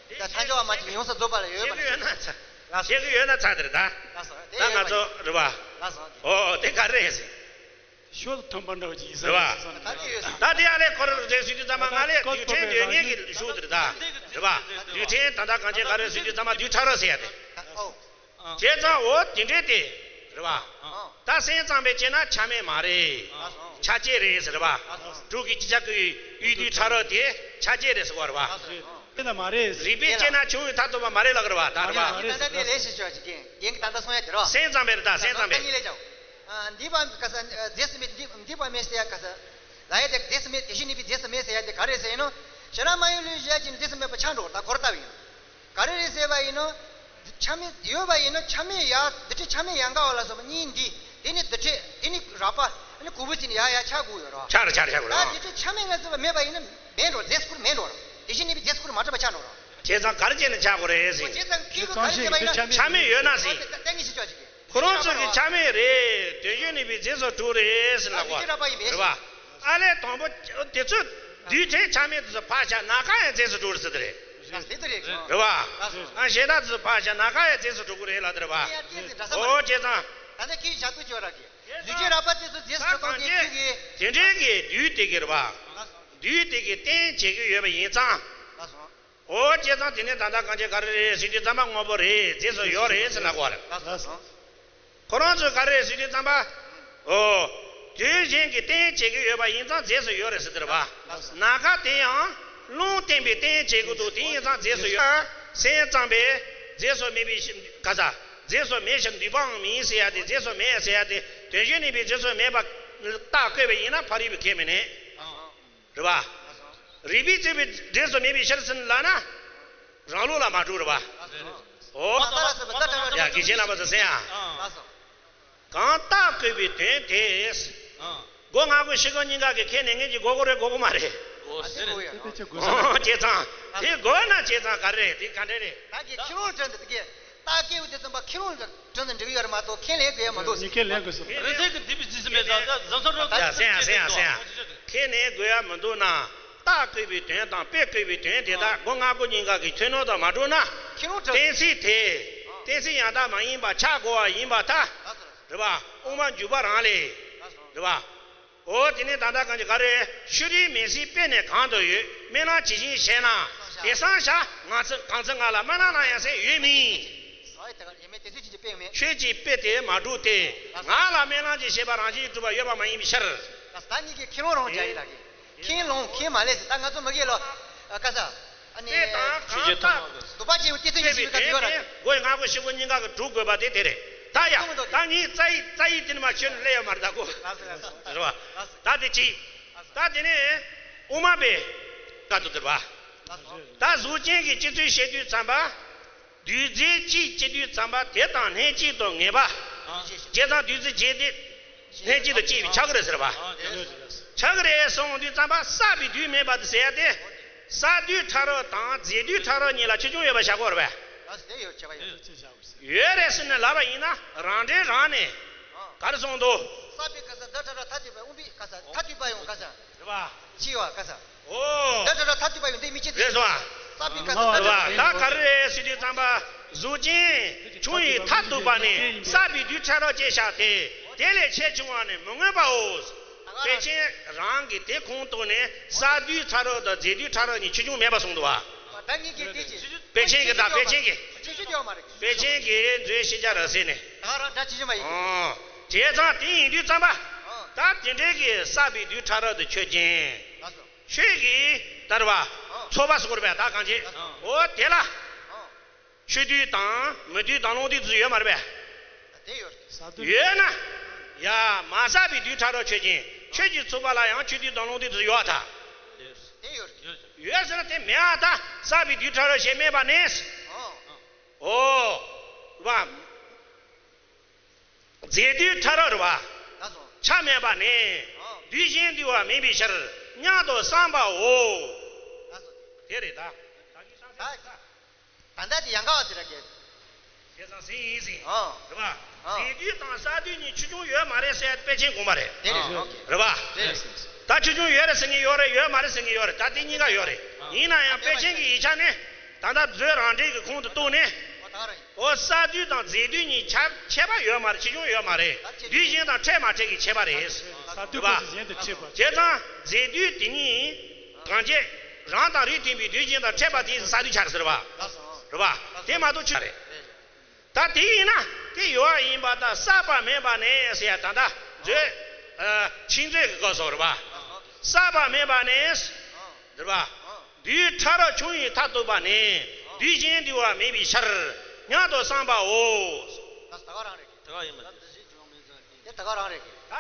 ད་ཐལ་འགྱུར་བ་མ་ཅིག་ཡོངས་སུ་རྫོགས་པ་ལ་ཡོད་པ་བཤད་ཀྱི་ཡོད་ན་ཚར། བཤད་ཀྱི་ཡོད་ན་ཚར་དེ་རེད་ད། ལགས་སོ། དེ་ད་ཡོད་པ་ང་ཚོ་རེད་བ། ལགས་སོ། ཨོ་དེ་ག་རེ་རེད་ཟེར། ཤོ་ཐོན་པ་འདྲ་བ་ཅིག་ཡིན་ས་རེད་བ། ད་དེ་ཡོད་ས། ད་དེ་ཨ་ལས་ཁོ་རང་རེད་ཟེར་དུས་ཙམ་པ་ང་ལས་རྡུལ་ཕྲན་དོན་གཉེར་གྱི་ཤོ་དེ་རེད་ད། རེད་བ། རྡུལ་ཕྲན་ད་ལྟ་གང་ཅི་ག་རེ་ཟེར་དུས་ཙམ་པ་རྡུལ་ཕྲ་རབ་ཟེར་ཡ་དེ། ཨོ། བྱས་ཙང་འོ་དེ་འདྲས་དེ། རེད་བ། ཨང་། ད་སེམས་ཙམ་པས་དཔྱད་ན་ཆ་མེད་མ་རེད། ཨང་། ཆ་བཅས་རེད་ཟེར་བ། ཨང་། དྲུག་གི་ཅི་ཆ་ཀུ་ཡི་དབྱེ་བསྡུས་ཕྲ་རབ་དེ་ཆ་བཅས་རེད་ཟེར་བ་རེད་བ། ཨང་། དེ་ལ་མ་རེད་ཟེར། རིགས་པས་དཔྱད་ན་ཆུང་བའི་མཐར་ཐུག་པ་མ་རེད་ལབ་ཀྱི་རེད་བ་ད་རེད་བ། མ་རེད་ཟེར། ད་ལྟ་དེ་ལས་ཤེས་ཆོག་ཅིག་གིན་གིན་གི་ད་ལྟ་གསུང་ཡ་དེ་རེད་བ། སེམས་ཙམ་པས་རེད་ད་སེམས་ཙམ་པས། ད་ངས་ལས་ཀྱང་། ཨ་འདི་པ་ག་ས་རྫས་སུ་མེད་འདི་འདི་པ་མེད་ཟེར་ཡ་ག་ས། ལ་ཡ་དེ་རྫས་སུ་མེད་དེ་བཞིན་ནུས་པའི་རྫས་སུ་མེད་ཟེར་ཡ་དེ་ག་རེ་ཟེར་ཡིན་ནོ། ཞེ་ར་མ་ཡུལ་ལུས་བཞག་ཅིང་རྫས་སུ་མེད་པ་ཆགས་འགྲོ་ད་གོ་ར་ལྟ་བུ་ཡིན། ག་རེ་རེད་ཟེར་བ་ཡིན་ནོ། ཆ་མེད་ཡོད་པ་ཡིན་ནོ་ཆ་མེད་ཡ་རྡུལ་ཕྲན་ཆ་མེད་ཡ་འགའ་བ་ལ་སོགས་པ་གཉིས་འདི། དེ་ནི་རྡུལ་ཕྲན་དེ་ནི་རགས་པ་ཨ་ནི་གོ་བུ་ཅིག་ནི་ཡ་ཡ་ཆ་དགོས་ཡོད་རོ། ཆ་ར་ཆ་ར་ཆ་དགོས་ད་རོ། རྡུལ་ཕྲན་ཆ་མེད་ལ་སོགས་པ་མེད་པ་ཡིན་ན་མེད་འགྲོ་རྫས་སྐུར་མེད་འགྲོ་རོ། དེ་བཞིན་ནི་རྫས་སྐུར་མ་གྲུབ་པ་ཆགས་འགྲོ་རོ། བྱས་ཙང་ག་རེ་བྱས་ནས་ཆགས་དགོས་རེད་ཟེར། བྱས་ཙང་ཁྱེད་ཀྱིས་ག་རེ་བྱས་པ་ཡིན་ན་ཆ་མེད་ཡོད་ན་ཟེར། ད་ངས་ཤེས་ཆོག་ཅིག་གི། ཁོ་རང་ཚོ་གི་ཆ་མེད་རེད། དོན་བྱེད་ནུས་པའི་རྫས་སུ་གྲུབ་རེད་ཟེར་ལབ་པ་རེད་བ། ཨ་ལས་དང་པོ་དེ་ཚོ་རྡུལ་ཕྲན་ཆ་མེད་དེ་ཚོ་ཕར་བཞག་ན་ག་ཡང་རྫས་སུ་གྲུབ་རེད་ཟེར་དེ་རེད། རེད་བ། ཨ་ཞེ་ད་དེ་ཚོ་ཕར་བཞག་ན་ག་ཡང་རྫས་སུ་གྲུབ་ཀྱི་རེད་ལབ་དེ་རེད་བ། ཨོ་བྱས་ཙང་། ད་ལྟ་ཁྱེད་བཞག་ཏུ་སྐྱོར་ར་གི། རྡུལ་ཕྲན་རགས་པ་དེ་ཚོ་རྫས་སུ་གྲུབ་སྟངས་དེ་ཁྱེད་ཀྱིས། དེ་འདྲའི་གི་རྡུལ་དེ་གི་རེད་བ། རྡུལ་དེ་གི་རྟེན་བྱེད་ཀྱི་ཡོད་པ་ཡིན་ཙང་། ཨོ་བྱས་ཙང་དེ་ནས་ད་ལྟ་གང་བྱེད་ག་རེ་རེད་ཟེར་དུས་ཙམ་པ་དངོས་པོ་རེད་རྫས་སུ་ཡོད་རེད་ཟེར་ལབ་པ་རེད། ཁོ་རང་ཚོས་ག་རེ་ཟེར་དུས་ཙམ་པ། ཨོ། དུས་གཞན་གྱི་རྟེན་བྱེད་ཀྱི་ཡོད་པ་ཡིན་ཙང་རྫས་སུ་ཡོད་རེད་ཟེར་དེ་རེད་པ། ན་ཁ་དེ་ཡང་རླུང་བརྟེན་པའི་རྟེན་བྱེད་ཀྱི་འདུག་དེ་ཡིན་ཙང་རྫས་སུ་ཡོད། སེམས་ཙམ་པས་རྫས་སུ་མེད་པའི་ཕྱིར་ག་ས། རྫས་སུ་མེད་ཕྱིར་འདུས་པའང་མིན་ཟེར་ཡ་དེ་རྫས་སུ་མེད་ཟེར་ཡ་དེ་དོན་གཞན་གནས་པའི་རྫས་སུ་མེད་པ་རྟགས་བཀོད་པ་ཡིན་ན་ཕ་རོལ་པོའི་ཁས་མི་ལེན། རེད་པ། རིགས་པས་གྲུབ་པའི་རྫས་སུ་མེད་པའི་ཕྱིར་ཟེར་ལབ་ན། རང་ལུགས་ལ་མ་གྲུབ་རེད་པ། འོ། ཡ་དགེ་བཤེས་རྣམ་པ་ཚོ་གསན་ཨ། གང་རྟགས་བཀོད་པའི་དོན་དེ། སྒོ་ལྔ་སྒོ་བཞི་སྒོ་གཉིས་ཀ་གི་ཁས་ལེན་མཁན་གྱིས་དགོས་དགོས་རེད་དགོས་དགོས་མ་རེད། བྱས་ཙང་དེ་དགོས་ན་བྱས་ཙང་ག་རེ་རེད་དེ་ག་འདྲ་རེད། ད་གི་ཁྱི་རོང་དྲན་དུ་དེ་གས། རྟགས་སྐྱེས་བུ་དེ་ཙམ་པ་ཁྱི་རོང་དྲན་དུ་འགྲིག་ཡོད་རེད་མ་གཏོགས་ཁས་ལེན་དགོས་ཡ་མི་འདུག་ཉི་ཁས་ལེན་དགོས་སོ། རེད་ཟེར་གི་འདི་བི་ཇི་སི་མེད་ད་ད་བཟང་སོ་རོ། ཡ་སེང་ཡ་སེང་ཡ་སེང་ཡ། ཁས་ལེན་དགོས་ཡ་མི་འདུག་ན། རྟགས་བཀོད་པའི་དོན་དང་དཔེ་བཀོད་པའི་དོན་དེ་དག་སྒོ་ལྔ་སྒོ་གཉིས་ཀ་གི་ཐུན་མོང་དུ་མ་གྲུབ་ན། ཁྱི་རོང་དྲན། གཏན་ཚིགས་དེ། གཏན་ཚིགས་ཡང་དག་མ་ཡིན་པ་ཆགས་དགོས་པ་ཡིན་པར་ཐལ། རེད་པ། དབུ་མ་འཇུག་པ་རང་ལས། རེད་པ། འོ་དེ་ནས་ད་ལྟ་གང་ཅི་ག་རེ། ཤུལ་རིགས་མིང་ཚིག་དཔེ་ནི་གང་དུ་ཡོད། སྨོན་ལམ་ཇི་བཞིན་བྱས་ན། དེ་སང་ཞག་ང་ཚོ་གང་ཚོད་ང་ལ་སྨོན་ལམ་གནང་ཡ་ཟེར་ཡོད་མིན། ཆོས་ཀྱི་དཔེ་དེ་མ་གྲུབ་སྟེ། ང་ལ་སྨོན་ལམ་གྱི་བྱེད་པ་རང་བཞིན་གྲུབ་པ་ཡོད་པ་མ་ཡིན་པའི་ཕྱིར། ད་ངེད་ཀྱིས་ཁས་ལེན་རང་བྱ་ཡི་ད་གི། ཁས་ལེན་ཁས་མ་ལེན་ཟེར་ད་ང་ཚོ་མི་གི་ལོ། ཨ་ཀ་ས། ཨ་ནི། དཔེ་དང་གང་ལྟར། དུ་པ་ཅིག་ཡོད་དེ་ཚོད་ཉི་ཤུ་མི་ག་ཡོད་ར། སྒོ་ལྔ་སྒོ་བཞི་སྒོ་གཉིས་ཀ་གི་གྲུབ་དགོས་པ་དེ་དེ་རེད། ད་ཡ། ད་ངས་རྩ་ཡིག་རྩ་ཡིག་དེ་ནི་མ་ཤོད་ནས་སླེབས་ཡོད་མ་རེད་ད་གོ། རེད་བ། ད་དེ་གཅིག་ད་དེ་ནས་དབུ་མ་པའི་བཀའ་འདུག་དེ་རེད་བ། ད་གཟུགས་ཅན་གྱི་སྤྱི་ཚུལ་བཤད་དུས་ཙམ་པ། རྡུལ་རྫས་གཅིག་སྐྱེ་དུས་ཙམ་པ་དེ་དང་ལྷན་ཅིག་ཏུ་ངེས་པ། བྱས་ཙང་རྡུལ་རྫས་བརྒྱད་དེ་ལྷན་ཅིག་ཏུ་སྐྱེས་པའི་ཆགས་ཀྱི་རེད་ཟེར་བ། ཆགས་ཀྱི་རེད་གསུངས་དུས་ཙམ་པ་བསགས་པའི་རྡུལ་མེད་པ་དེ་ཟེར་ཡ་དེ། བསགས་རྡུལ་ཕྲ་རབ་དང་རྫས་རྡུལ་ཕྲ་རབ་གཉིས་ལ་ཆེ་ཆུང་ཡོད་པ་བཞག་དགོས་རེད་པས། ཡོད་རེད་ཟེར་ནས་ལབ་པ་ཡིན་ན་རང་འགྲེལ་རང་ནས་ག་རེ་གསུངས་འདུག་བསགས་པའི་ག་ས་རྡུལ་ཕྲ་རབ་མཐའ་ཐུག་པའི་དབུ་མའི་ག་ས་མཐའ་ཐུག་པ་ཡང་ག་ས་རེད་བ། ཕྱི་བ་ག་ས། ཨོ། འདི་འདྲ་འདྲ་མཐར་ཐུག་པ་ཡོད་འདི་མི་ཆེ་དེ། རེད་སོང་ཨ། ས་བོན་ག་ས་ས་རེད་བ། ད་ག་རེ་རེད་ཟེར་དུས་ཙམ་པ། གཟུགས་ཅན་ཆུང་ཡི་མཐར་ཐུག་པ་ནི་ས་བོན་རྡུལ་ཕྲ་རབ་ཅེས་བྱ་སྟེ། དེ་ལས་ཆེས་ཆུང་བ་ནི་མི་མངོན་པའོ། དཔེ་ཆེན་རང་གིས་དེ་ཁུངས་གཏུགས་ནས་ས་རྡུལ་ཕྲ་རབ་དང་རྫས་རྡུལ་ཕྲ་རབ་གཉིས་ཆེ་ཆུང་མེད་པ་གསུངས་འདུག་བ། ད་ངེད་ཀྱིས་དེ་ཅི། དཔེ་ཆེན་གྱི་ད་དཔེ་ཆེན་གྱི། ཆེ་ཆུང་དེ་ཡོད་མ་རེད། དཔེ་ཆེན་གྱི་མཛོད་ཤེས་བྱ་རབ་གསལ་ནས། ད་རང་འདྲ་ཆེ་ཆུང་མ་ཡིན། ཨོ། བྱས་ཙང་དེ་ཡིན་དུས་ཙམ་པ། ཨོ། ད་དེ་འདྲའི་གི་ས་བོན་རྡུལ་ཕྲ་རབ་དེ་ཆོས་ཅན། ལགས་སོ། ཆོས་ཀྱི་ལྟར་བ། ཨོ། ཚོགས་པ་སོགས་རེད་པས་ད་གང་ཅི། ཨོ། དེ་ལ། ཨོ། ཆོས་རྡུལ་དང་མུ་རྡུལ་དང་རླུང་རྡུལ་དེ་ཚོ་ཡོད་མ་རེད་པས། དེ་ཡོད་རེད། ས་རྡུལ། ཡོད་ན། ཡ་མ་ས་བོན་རྡུལ་ཕྲ་རབ་ཆོས་ཅན། ཆོས་ཀྱི་ཚོགས་པ་ལ་ཡང་ཆོས་རྡུལ་དང་རླུང་རྡུལ་དེ་ཚོ་ཡོད་ད། དེ་ཡོད་རེད། ཡོད་ཟེར་ན་དེ་མེད་ཨ་ད། ས་བོན་རྡུལ་ཕྲ་རབ་ཞེས་སྨྲས་པ་ནི། ཨོ། ཨོ། བ། རྫས་རྡུལ་ཕྲ་རབ་རེད་བ། ལགས་སོ། ཆ་མེད་པ་ནི། ཨོ། རྡུལ་གཞན་འདུས་པ་མིན་པའི་ཕྱིར་སྙམ་དུ་བསམ་པའོ། ལགས་སོ། དེ་རེད་ད། ད་ད་ལྟ་དེ་ཡང་ག་བ་དེ་ར་གས། བྱས་ཙང་ཟིན་ཡིན་ཟིན། ཨོ། རེད་བ། ཨོ། རྫས་རྡུལ་དང་ས་རྡུལ་གཉིས་ཆེ་ཆུང་ཡོད་མ་རེད་ཟེར་དཔེ་ཆེན་དགོངས་པ་རེད། དེ་རེད། ཨོ། རེད་བ། རེད། ད་ཆེ་ཆུང་ཡོད་རེད་ཟེར་མཁན་ཡོད་རེད། ཡོད་མ་རེད་ཟེར་མཁན་ཡོད་རེད། ད་དེ་གཉིས་ཀ་ཡོད་རེད། ཨོ། ཡིན་ན་ཡང་དཔེ་ཆེན་གྱི་ཡིག་ཆ་ནི། ད་ལྟ་མཛོད་རང་འགྲེལ་གྱི་ཁུངས་དེ་གཏུགས་ནས། ཨོ་ད་ར་ཡིན། ཨོ་ས་རྡུལ་དང་རྫས་རྡུལ་གཉིས་ཆ་ཁྱད་པར་ཡོད་མ་རེད། ཆེ་ཆུང་ཡོད་མ་རེད། ད་ཆེ་རྡུལ་གཞན་དང་ཕྲད་མ་ཕྲད་ཀྱི་ཁྱད་པར་རེད། ས་རྡུལ་ཁོ་ཚོ་གཞན་དུ་ཕྲད་པ། བྱས་ཙང་རྫས་རྡུལ་དེ་གཉིས་གང་བྱས་རང་དང་རིགས་མཐུན་པའི་རྡུལ་གཞན་དང་ཕྲད་པ་དེ་ས་རྡུལ་ཆགས་ཟེར་བ། རེད་བ། དེ་མ་གཏོགས་ཆུ་རེད། ད་དེ་ཡིན་ན་དེ་ཡོད་པ་ཡིན་པ་དང་བསགས་པ་མེད་པ་ནས་ཟེར་ཡ་ད་ལྟ་མཛོད། ཨ། ཆིག་མཛོད་ཀྱི་སྐབས་སུ་རེད་བ། བསགས་པ་མེད་པ་ནས། འདིར་བ། རྡུལ་ཕྲ་རབ་ཆུང་ཡི་མཐར་ཐུག་པ་ནི། རྡུལ་གཞན་འདུས་པ་མིན་པའི་ཕྱིར་སྙམ་དུ་བསམ་པའོ། ད་ད་ག་རང་རེད། ད་ག་ཡིན་པ་དེ། དེ་ད་ག་རང་རེད། ད་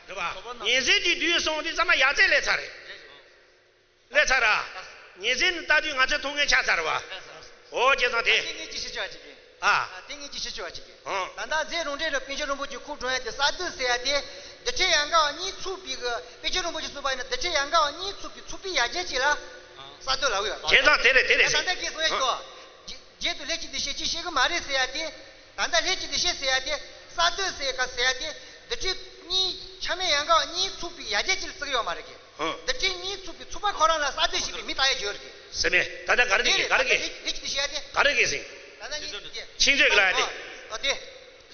འདིར་བ། ཉི་ཟེར་གྱི་རྡུལ་གསུངས་དུས་ཙམ་པ་ཡ་རྩེ་ལས་ཚར་རེད། ལས་ཚར་ར། ཉི་ཟེར་ནི་ལྟ་དུས་ང་ཚོས་མཐོང་མཁན་ཆགས་ཚར་བ། ཨོ་བྱས་ཙང་དེ། དེ་ངས་ཅི་ཞིག་བྱ་བ་ཅིག་ཡིན། ཨ། དེ་ངས་ཅི་ཞིག་བྱ་བ་ཅིག་ཡིན། ཨང་། ད་ལྟ་མཛོད་རང་འགྲེལ་རུ་པཎ་ཆེན་རིན་པོ་ཆེ་ཁུངས་དྲངས་ཡ་དེ་ས་རྡུལ་ཟེར་ཡ་དེ། རྡུལ་ཕྲན་ཡན་གར་བ་གཉིས་ཚུགས་པའི་གི་པཎ་ཆེན་རིན་པོ་ཆེ་གསུངས་པ་ཡིན་ན་རྡུལ་ཕྲན་ཡན་གར་བ་གཉིས་ཚུགས་པའི་ཚུགས་པའི་ཡ་གྱལ་ཅིག་ལ། ས་རྡུལ་ལབ་ཀྱི་ཡོད། བྱས་ཙང་དེ་རེད་དེ་རེད་ཟེར། ད་ལྟ་ཁྱེད་གསུང་ཡ་ཞིག་འདུག་ཨ། རྗེས་སུ་ལྷད་ཀྱིས་འདུ་ཤེས་ཀྱིས་མ་རེད་ཟེར་ཡ་དེ། ད་ལྟ་ལྷད་ཀྱིས་འདུ་ཤེས་ཟེར་ཡ་དེ། ས་རྡུལ་ཟེར་ག་ཟེར་ཡ་དེ། རྡུལ་ཕྲན་གཉིས་ཆ་མེད་ཡན་གར་བ་གཉིས་ཚུགས་པའི་ཡ་གྱལ་ཅིག་ལ་བརྩི་གི་ཡོད་མ་རེད་གི། ཧུམ། རྡུལ་ཕྲན་གཉིས་ཚུགས་པའི་ཚུགས་པ་ཁོ་རང་ལ་ས་རྡུལ་ཞེས་པའི་མིང་བཏགས་ཡོད་ཀྱི་ཡོད་རེད། ཟེར་མེད། ད་ལྟ་ག་རེ་དེ་གི་ག་རེ་གི། ལྷད་ཀྱིས་འདུ་ཤེས་ཡ་དེ། ག་རེ་གི་ཟེར། ད་ལྟ་གཉིས་དེ། ཆིག་མཛོད་ཀྱི་ལ་ཡ་དེ། ཨོ་དེ།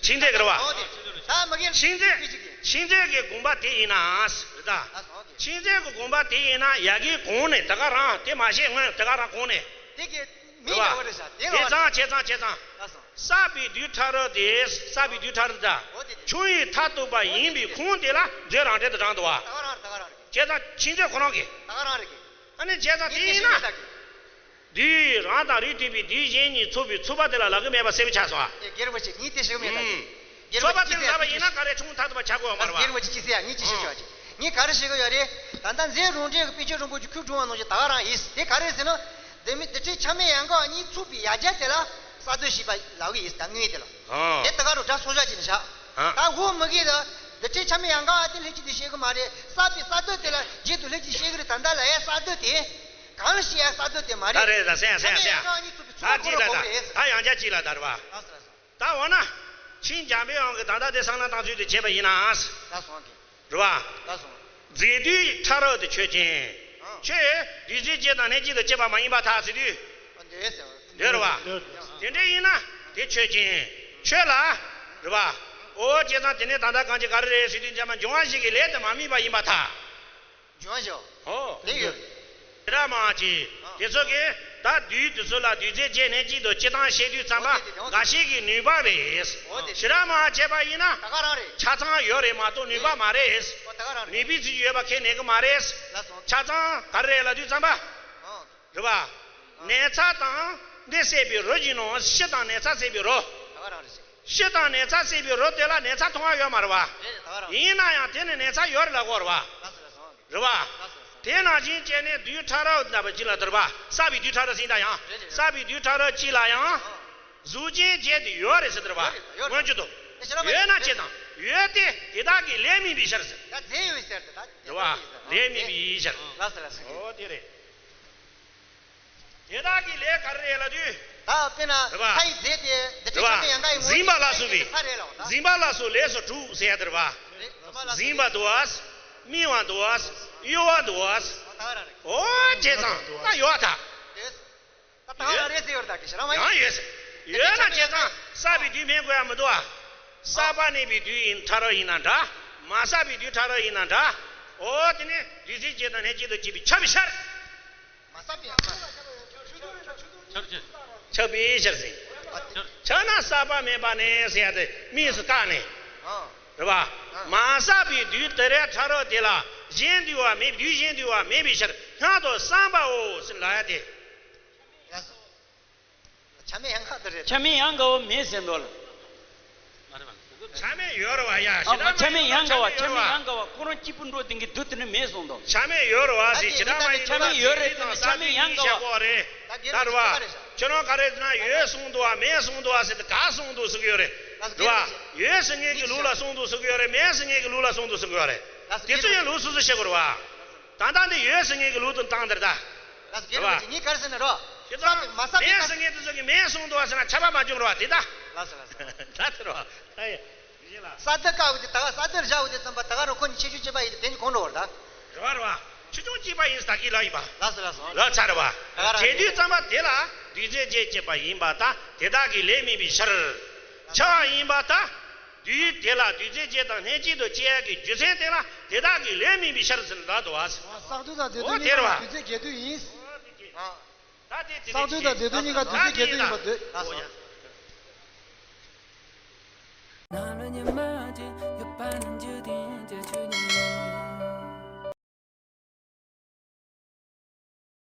ཆིག་མཛོད་ཀྱི་རེད་བ། ཨོ་དེ། ད་མ་གི་ཆིག་མཛོད། ཆིག་མཛོད་ཀྱི་དགོངས་པ་དེ་ཡིན་ན། རེད་ད། ཨོ་དེ། ཆིག་མཛོད་ཀྱི་དགོངས་པ་དེ་ཡིན་ན་ཡ་གི་གོང་ནས་ད་ག་རང་དེ་མ་བཤད་སྔོན་ད་ག་རང་གོང་ནས། དེ་གི་མིང་ལ་བ་རེད་ཤག་དེ་ལ་བ། བྱས་ཙང་བྱས་ཙང་བྱས་ཙང་། ལགས་སོ། བསགས་པའི་རྡུལ་ཕྲ་རབ་དེ། བསགས་པའི་རྡུལ་ཕྲ་རབ་དང་། འོ་དེ་དེ། ཆུང་ཡི་མཐར་ཐུག་པ་ཡིན་པའི་ཁུངས་དེ་ལ་མཛོད་རང་འགྲེལ་དུ་དྲངས་འདུག་བ། ད་ག་རང་རེད། ད་ག་རང་རེད། བྱས་ཙང་ཆིག་མཛོད་ཁོ་རང་གིས། ད་ག་རང་རེད་གི། ཨ་ནི་བྱས་ཙང་དེ་ཡིན་ན། ངས་དེ་ཞིག་མེད་ད་གི། རྡུལ་རང་དང་རིགས་མཐུན་པའི་རྡུལ་གཞན་གཉིས་ཚུགས་པའི་ཚུགས་པ་དེ་ལ་ལབ་ཀྱི་མེད་པ་གསལ་པོ་ཆགས་སོང་ཨ། ཨེ་རྒྱལ་བ་ཆེ་ངས་དེ་ཞིག་མེད་ད་གི། ཚུགས་པ་དེ་ལ་ལབ་པ་ཡིན་ན་ག་རེ་ཆུང་མཐར་ཐུག་པ་ཆགས་དགོས་པ་མ་རེད་བ། རྒྱལ་བ་ཆེ་ཅི་ཟེར་ཡ་ངས་ཅི་ཞིག་ཞུ་བ་ཅིག་ངས་ག་རེ་ཞིག་གི་ཡོད་རེད། ད་ལྟ་མཛོད་རང་འགྲེལ་གྱི་པཎ་ཆེན་རིན་པོ་ཆེ་ཁུངས་དྲངས་པ་ནང་བཞིན་ད་ག་རང་ཡིན། དེ་ག་རེ་ཟེར་ན། རྡུལ་མེད་རྡུལ་ཕྲན་ཆ་མེད་ཡན་གར་གཉིས་ཚུགས་པའི་ཡ་གྱལ་དེ་ལ་ས་རྡུལ་ཞེས་པ་ལབ་ཀྱི་ཡིན་ད་དངོས་དེ་ལ། ཨང་། དེ་ད་ག་རུ་སྒྲ་སོར་བཞག་བྱས་ནས་བཞག་ཨང་། ད་འོ་མ་གི་ལ། རྡུལ་ཕྲན་ཆ་མེད་ཡན་གར་བ་དེ་ལྷད་ཀྱིས་འདུ་ཤེས་ཀྱི་མ་རེད། བསགས་པའི་ས་རྡུལ་དེ་ལ་རྗེས་སུ་ལྷད་ཀྱིས་འདུ་ཤེས་ཀྱི་རེད། ད་ལྟ་ལ་ཡ་ས་རྡུལ་དེ། གང་ལ་བཤད་ཡ་ས་རྡུལ་དེ་མ་རེད། ད་རེད་ད་སེང་སེང་སེང་། ཆ་མེད་ཡན་གར་གཉིས་ཚུགས་པའི་ཚུགས་པ་ཁོ་རང་གོ་གི་རེད། ད་ཡང་བསྐྱར་གཅིག་ལ་ད་རེད་བ། ལགས་སོ་ལགས་སོ། ད་འོ་ན། ཆིང་འཇམ་པའི་དབྱངས་ཀྱིས་ད་ལྟ་དེ་སང་ལ་བཏང་ཚུལ་དེ་བྱས་པ་ཡིན་ན། ད་སོང་གི། རེད་བ། ད་སོང་། རྫས་རྡུལ་ཕྲ་རབ་དེ་ཆོས་ཅན། ཨང་། ཁྱོད་རྡུལ་རྫས་གཅིག་དང་གནས་གཅིག་ཏུ་སྐྱེས་པ་མ་ཡིན་པར་ཐལ་ཟེར་དུས། འདོད་ཟེར་བ། འདོད་རེད་བ། འདོད་ཟེར་བ། དེ་འདྲ་ཡིན་ན་དེ་ཆོས་ཅན། ཁྱོད་ལ། རེད་བ། ཨོ་བྱས་ཙང་དེ་ནས་ད་ལྟ་གང་ཅི་ག་རེ་རེད་ཟེར་དུས་འཇམ་པ་འབྱུང་བ་བཞི་གི་ལས་དེ་མ་དམིགས་པ་ཡིན་པར་ཐལ། འབྱུང་བ་བཞི། ཨོ། དེ་ཡོད། ཞི་ར་མ་ཅི། ཨ། དེ་ཚོ་གིས་ད་རྡུལ་དེ་ཚོ་ལ་རྡུལ་རྫས་གཅིག་ནས་གཅིག་ཏུ་སྐྱེ་སྟངས་བཤད་དུས་ཙམ་པ། འོ་དེ་དེ་འོ་དེ། འགའ་ཞིག་གི་ནུས་པ་རེད། འོ་དེ་དེ། ཞི་ར་མ་བྱས་པ་ཡིན་ན། ད་ག་རང་རེད། ཆ་ཚང་ཡོད་རེད་མ་གཏོགས་ནུས་པ་མ་རེད། འོ་ད་ག་རང་རེད། ནུས་པའི་ཚུལ་གྱིས་ཡོད་པ་ཁས་ལེན་གྱི་མ་རེད། ལགས་སོ། ཆ་ཚང་ག་རེ་རེད་ལབ་དུས་ཙམ་པ། ཨ། རེད་བ། ནད་ཚ་དང་ནད་སེལ་བའི་རོ་གཅིག་ནང་ཕྱི་དང་ནད་ཚ་སེལ་བའི་རོ། ད་ག་རང་རེད། ཕྱི་དང་ནད་ཚ་སེལ་བའི་རོ་དེ་ལ་ནད་ཚ་མཐོང་བ་ཡོད་མ་རེད་བ། རེད་རེད་ད་ག་རང་རེད། ཡིན་ན་ཡང་དེ་ནི་ནད་ཚ་ཡོད་རེད་ལབ་དགོས་རེད་བ། ལགས་སོ་ལགས་སོ། རེད་བ། ལགས་སོ་ལགས་སོ། དེ་ནང་བཞིན་བྱས་ནས་རྡུལ་ཕྲ་རབ་ལབ་པ་ཅིག་ལ་དེ་རེད་བ། བསགས་པའི་རྡུལ་ཕྲ་རབ་ཟེར་ད་ཡང་། རེད་རེད་རེད། བསགས་པའི་རྡུལ་ཕྲ་རབ་ཅིག་ལ་ཡང་། ཨ། གཟུགས་ཅན་བརྒྱད་དེ་ཡོད་རེད་ཟེར་དེ་རེད་བ། ཡོད་རེད་ཡོད་རེད། མངོན་གྱུར་དུ། ཡོད་ན་ཅི་དང་ཡོད་དེ་དེ་དག་གི་ལས་དམིགས་པའི་ཕྱིར་ཟེར། ད་རྫས་ཡོད་ཟེར་ཏེ་ད་རེད་བ། ལས་དམིགས་པའི་ཕྱིར། ལགས་སོ་ལགས་སོ། ཨོ་དེ་རེད། དེ་དག་གི་ལས་ག་རེ་རེད་ལབ་དུས། ད་དཔེར་ན་རེད་བ། ལྷའི་རྫས་དེ་འདི་རེད་བ། འདྲ་ཡང་ག་ཡི་འཛིན་པ་ལ་སོགས་པའི། ལྷ་རེད་ལ་འོ་ད། འཛིན་པ་ལ་སོགས་ལས་སུ་དྲུག་ཟེར་ཡ་དེ་རེད་བ། རེད་འཛིན་པ་ལ་སོགས། འཛིན་པ་འདུག་བ། སྨིན་པ་འདུག་བ། གཡོ་བ་འདུག་བ། ད་ར་རེད། ཨོ་བྱས་ཙང་ད་ཡོད་ད། ཡོད། ད་ད་ར་རེད་ཟེར་ཡོད་ད་གི་ཤ་ར་མ་ཡོད། ཡང་ཡོད་ཟེར། ཡོད་ན་བྱས་ཙང་བསགས་པའི་དུས་མེད་དགོས་ཡ་མི་འདུག་ཨ། བསགས་པ་གནས་པའི་དུས་ཡིན་ཕྲ་རགས་ཡིན་ན་འདྲ། མ་བསགས་པའི་དུས་ཕྲ་རགས་ཡིན་ན་འདྲ། ཨོ་དེ་ནི་དུས་ཚོད་གཅིག་དང་གནས་གཅིག་ཏུ་སྐྱེས་པའི་ཁྱབ་པའི་ཕྱིར། མ་བསགས་པའི་ཁྱབ་ཕྱིར། ཁྱབ་པའི་ཕྱིར་ཟེར། ཁྱབ་ན་བསགས་པ་མེད་པ་ནས་ཟེར་ཡ་དེ་དམིགས་སུ་བཀར་ནས། རེད་བ། མ་བསགས་པའི་དུས་དེ་རེ་ཕྲ་རགས་དེ་ལ་གཞན་འདུས་པ་མེད། དུས་གཞན་འདུས་པ་མེད་པའི་ཕྱིར་སྔར་དུ་བསམ་པའོ་ཟེར་ལབ་ཡ་དེ། ཆ་མེད་ཡང་དགའ་བོ་མེད་ཟེར་འདུག་ལ། ཆ་མེད་ཡོད་རེད་བ་ཡ། ཨ་ཆ་མེད་ཡང་དགའ་བ། ཆ་མེད་ཡང་དགའ་བ། ཁོ་རང་སྐྱིད་པོ་འགྲོ་དེང་གི་དུས་དེ་ནི་མེད་གསུངས་འདུག་ཆ་མེད་ཡོད་རེད་བ་ཟེར། ཇི་ལྟར་མ་ཡིན་ཆ་མེད་ཡོད་རེད་དེ་ནི་ཆ་མེད་ཡང་དགའ་བ། ད་རེད་བ། ཁྱོད་རང་ག་རེ་ཟེར་ན་ཡོད་གསུངས་འདུག་བ་མེད་གསུངས་འདུག་བ་ཟེར་ཏེ་ག་གསུངས་འདུག་ཟེར་གི་ཡོད་རེད། རེད་བ། ཡོད་ཟེར་མཁན་གྱི་ལུགས་ལ་གསུངས་འདུག་ཟེར་གི་ཡོད་རེད། མེད་ཟེར་མཁན་གྱི་ལུགས་ལ་གསུངས་འདུག་ཟེར་གི་ཡོད་རེད། དེ་ཚོ་ཡང་ལུགས་སོ་སོ་བཤད་དགོས་རེད་བ། ད་ལྟ་འདི་ཡོད་ཟེར་མཁན་གྱི་ལུགས་དང་བཏང་དེར་ད། ལགས་སོ། རྒྱལ་བ་ཅིག་ངས་ག་རེ་ཟེར་ན་རོ། ཁྱེད་ཚོ་མེད་ཟེར་མཁན་དེ་ཚོ་གིས་མེད་གསུངས་འདུག་བ་ཟེར་ན་ཁྱབ་པ་མ་བྱུང་རོ་བ་དེ་ད། ལགས་སོ་ལགས་སོ། ད་དེ་རོ། ད་ཡ། ཡིན་ལ། ས་ད་ཀ་བུ་དེ་ད་ག་ས་དེར་བཞག་བུ་དེ་ཙམ་པ་ད་ག་རོ་ཁོ་གཉིས་ཆེ་ཆུང་གཅིག་པ་ཡིན་དེ་གཉིས་གོང་འགྲོ་བར་ད། རེད་བ་རེད་བ། ཆེ་ཆུང་གཅིག་པ་ཡིན་ས་ད་གི་ལ་ཡིན་པ། ལགས་སོ་ལགས་སོ། ལ་ཆ་རེད་བ། ད་ག་རང་བྱེད་དུས་ཙམ་པ་དེ་ལ་དུས་ཚོད་བཅད་བཅད་པ་ཡིན་པ་ད་དེ་དག་གི་ལས་མིན་པའི་ཕྱིར། ཆ་བ་ཡིན་པ་ད། དུས་དེ་ལ་དུས་ཚོད་གཅིག་དང་གནས་གཅིག་ཏུ་སྐྱེ་ཡག་གི་རྒྱུ་མཚན་དེ་ལ་དེ་དག་གི་ལས་མིན་པའི་ཕྱིར་ཟེར་ལ་དོ་བ། བསགས་དུས་དང་འདོད་དུས་གཉིས་ཀ་ལ་དུས་ཚོད་བརྒྱད་དུས་ཡིན། ད་དེ་བསགས་དུས་དང་འདོད་དུས་གཉིས་ཀ་དུས་ཚོད་བརྒྱད་དུས་ཡིན་པར་འདོད། ལགས་སོ།